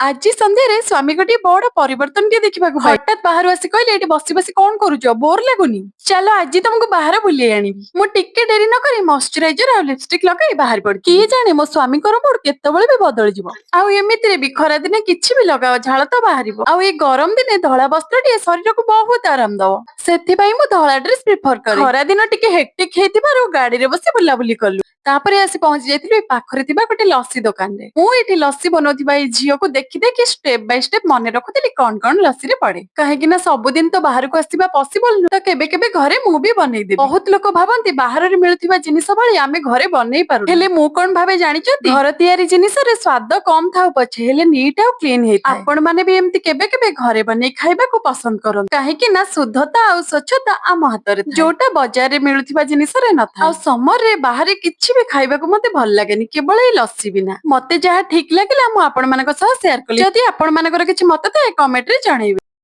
ଆଜି ସନ୍ଧ୍ୟାରେ ସ୍ୱାମୀ ଗୋଟିଏ ବଡ ପରିବର୍ତ୍ତନଟିଏ ଦେଖିବାକୁ ପାଇଲେ। ହଠାତ୍ ବାହାରୁ ଆସି କହିଲେ, "ଏଠି ବସି ବସି କଣ କରୁଛ? ବୋର ଲାଗୁନି? ଚାଲ, ଆଜି ତମକୁ ବାହାର ବୁଲେଇ ଆଣିବି।" ମୁଁ ଟିକେ ଡେରି ନ କରି ମଶ୍ଚରାଇଜର ଆଉ ଲିପଷ୍ଟିକ ଲଗାଇ ବାହାରି ପଡି। କିଏ ଜାଣେ, ମୋ ସ୍ୱାମୀଙ୍କର ମୁଡ କେତେବେଳେ ବି ବଦଳିଯିବ। ଆଉ ଏମିତିରେ ବି ଖରାଦିନେ କିଛି ବି ଲଗାଅ, ଝାଳ ତ ବାହାରିବ। ଆଉ ଏଇ ଗରମ ଦିନେ ଧଳା ବସ୍ତ୍ରଟିଏ ଶରୀରକୁ ବହୁତ ଆରାମ ଦବ। ସେଥିପାଇଁ ମୁଁ ଧଳା ଡ୍ରେସ ପ୍ରିଫର କରେ। ଖରା ଦିନ ଟିକେ ହେକ୍ଟିକ ହେଇଥିବାରୁ ଗାଡିରେ ବସି ବୁଲାବୁଲି କଲୁ। ତାପରେ ଆସି ପହଞ୍ଚି ଯାଇଥିଲୁ ଏଇ ପାଖରେ ଥିବା ଗୋଟେ ଲସି ଦୋକାନରେ। ମୁଁ ଏଇଠି ଲସି ବନଉଥିବା ଏଇ ଝିଅକୁ ଦେଖି ଦେଖି ଷ୍ଟେପ ବାଇ ଷ୍ଟେପ ମନେ ରଖୁଥିଲି କଣ କଣ ଲସିରେ ପଡେ। କାହିଁକି ନା ସବୁଦିନ ତ ବାହାରକୁ ଆସିବା ପସିବଲ ନୁହେଁ, ତ କେବେ କେବେ ଘରେ ମୁଁ ବି ବନେଇଦେବି। ବହୁତ ଲୋକ ଭାବନ୍ତି, ବାହାରରେ ମିଳୁଥିବା ଜିନିଷ ଭଳି ଆମେ ଘରେ ବନେଇ ପାରୁ। ହେଲେ ମୁଁ କଣ ଭାବେ ଜାଣିଛନ୍ତି? ଘର ତିଆରି ଜିନିଷରେ ସ୍ୱାଦ କମ ଥାଉ ପଛେ, ହେଲେ ନିଟ୍ ଆଉ କ୍ଲିନ ହେଇଥାଏ। ଆପଣ ମାନେ ବି ଏମିତି କେବେ କେବେ ଘରେ ବନେଇ ଖାଇବାକୁ ପସନ୍ଦ କରନ୍ତି, କାହିଁକି ନା ଶୁଦ୍ଧତା ଆଉ ସ୍ୱଚ୍ଛତା ଆମ ହାତରେ ଥାଏ, ଯୋଉଟା ବଜାରରେ ମିଳୁଥିବା ଜିନିଷରେ ନଥାଏ। ଆଉ ସମରରେ ବାହାରେ କିଛି ବି ଖାଇବାକୁ ମତେ ଭଲ ଲାଗେନି, କେବଳ ଏଇ ଲସି ବିନା। ମତେ ଯାହା ଠିକ ଲାଗିଲା, ମୁଁ ଆପଣ ମାନଙ୍କ ସହ ସେୟାର କଲି। ଯଦି ଆପଣ ମାନଙ୍କର କିଛି ମତ ଥାଏ, କମେଣ୍ଟ ରେ ଜଣେଇବେ।